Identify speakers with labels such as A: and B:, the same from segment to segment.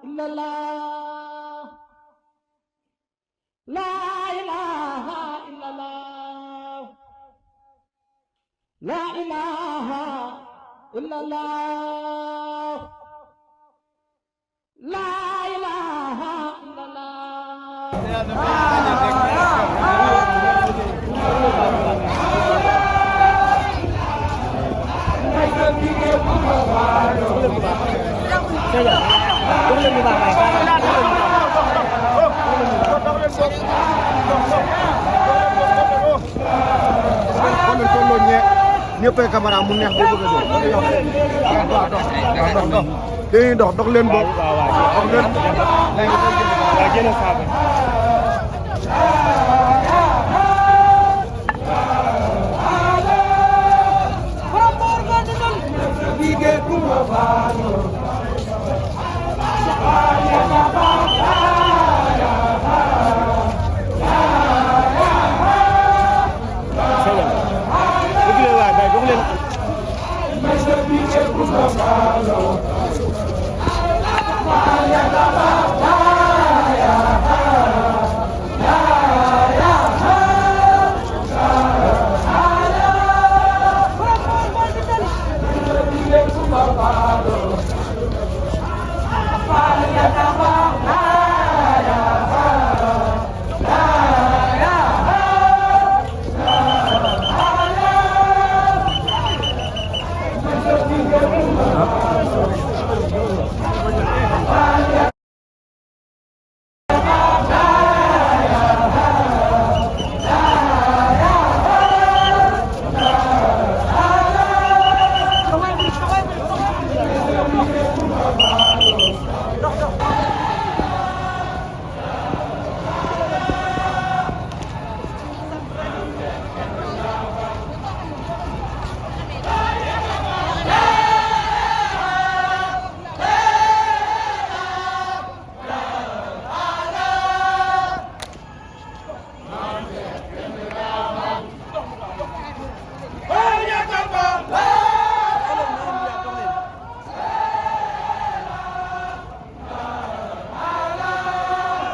A: illallah la ilaha illallah la ilaha illallah la ilaha
B: ñëppay camara mu neex bu bëgg a dox dox leen bokk dox leen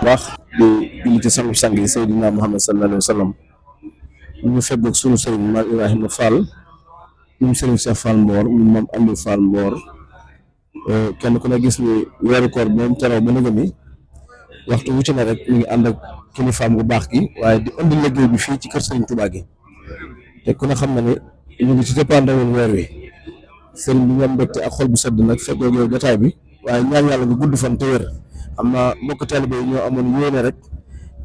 C: wax di julli ci sangu sang yi Seydina Muhammad sallallahu alayhi wa sallam ñu feggoog sunu sëriñ Maam Ibrahima Fall ñu sëriñ Cheikh Fall Mbor ñu Maam Aliou Fall Mbor kenn ku ne gis ni weeru koor moom teraw ba nëgë ni waxtu wu ci ne rek ñu ngi ànd ak kilifaam bu baax gi waaye di indi liggéey bi fii ci kër Sëriñ Tuubaa gi te ku ne xam na ne ñu ngi ci jëppaandawul weer wi sëriñ bi ñu am mbégte ak xol bu sedd nag feggoog yow jotaay bi waaye ñaan yàlla nga gudd fan te wér xam naa mbokk taalibe yi ñoo amoon yéene rek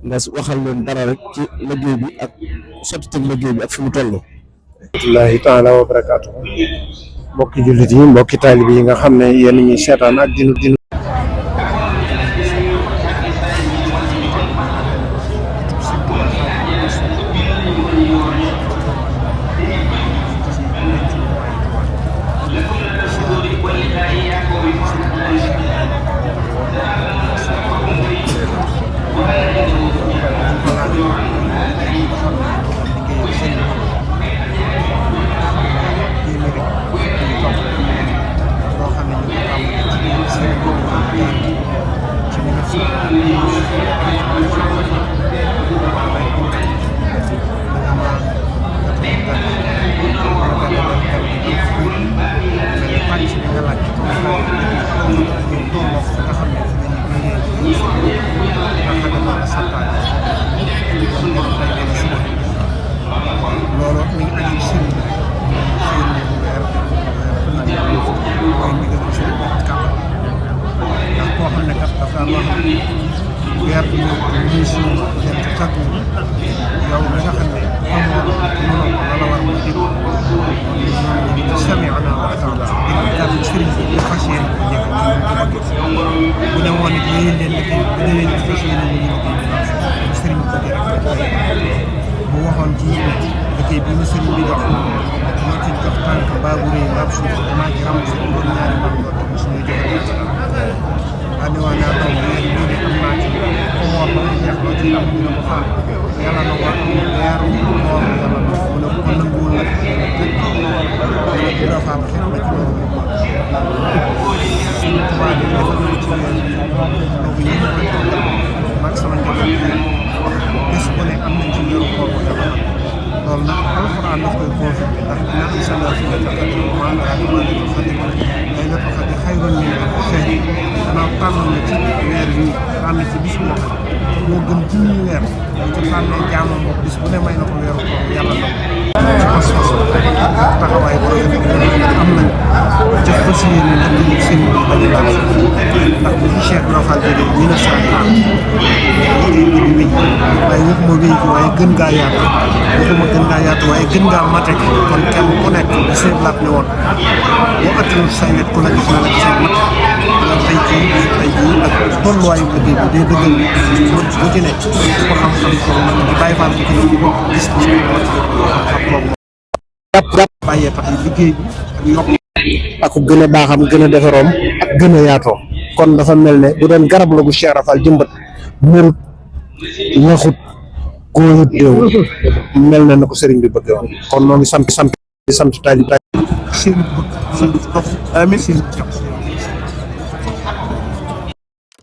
C: nga waxal leen dara rek ci liggéey bi ak sottiteg liggéey bi ak fi mu toll.
B: rahmatullahi taala wa barakaatu mbokki jullit yi mbokki taalibe yi nga xam ne yéen ñi seetaan ak dinu
D: Yàlla waa bi defal nañ ci weer bi donc ñu koy toggal mag sama njaboot bés bu ne am nañ ci weeru koor bu yàlla loolu nag alxuraan daf koy confirmé ndax dina am sa la fi nga taxati maanaam laylatul qadr xayrun min alfi shahr danaa tànn na ci weer yi tànn ci bis boo xam moo gën junni weer dañ ci tànnee jaamam boobu bis bu ne may na ko weeru koor yàlla na ci pas-pas taxawaay bu am nañ ci fas yéene nag ñu seen bi bañ a daal ndax bu fi Cheikh Ibra Fall jógee 1930 liggéey bi di wéy waaye waxuma wéy gi waaye gën ngaa yaatu waxuma gën ngaa yaatu waaye gën ngaa mate kon kenn ku nekk bu seen laat ne woon boo attanul say wet ku la gis na la gisee mat loolu tey jii ak tolluwaayu liggéey bi day dëggal bu ci nekk ko xam-xam ko di bàyyi faal ci kër gi bopp gis-gis bi mat xam boobu jàpp bàyyee tax liggéey bi ak yokk
B: ak gën a baaxam gën a defaroom ak gën a yaatoo kon dafa mel ne bu doon garab la gu Cheikh Ibra Fall jëmbat mërut waxut góorut déewut mel na ko sëriñ bi bëgg woon kon noo ngi sant taalibe
D: seen bëgg seen dox amiin seen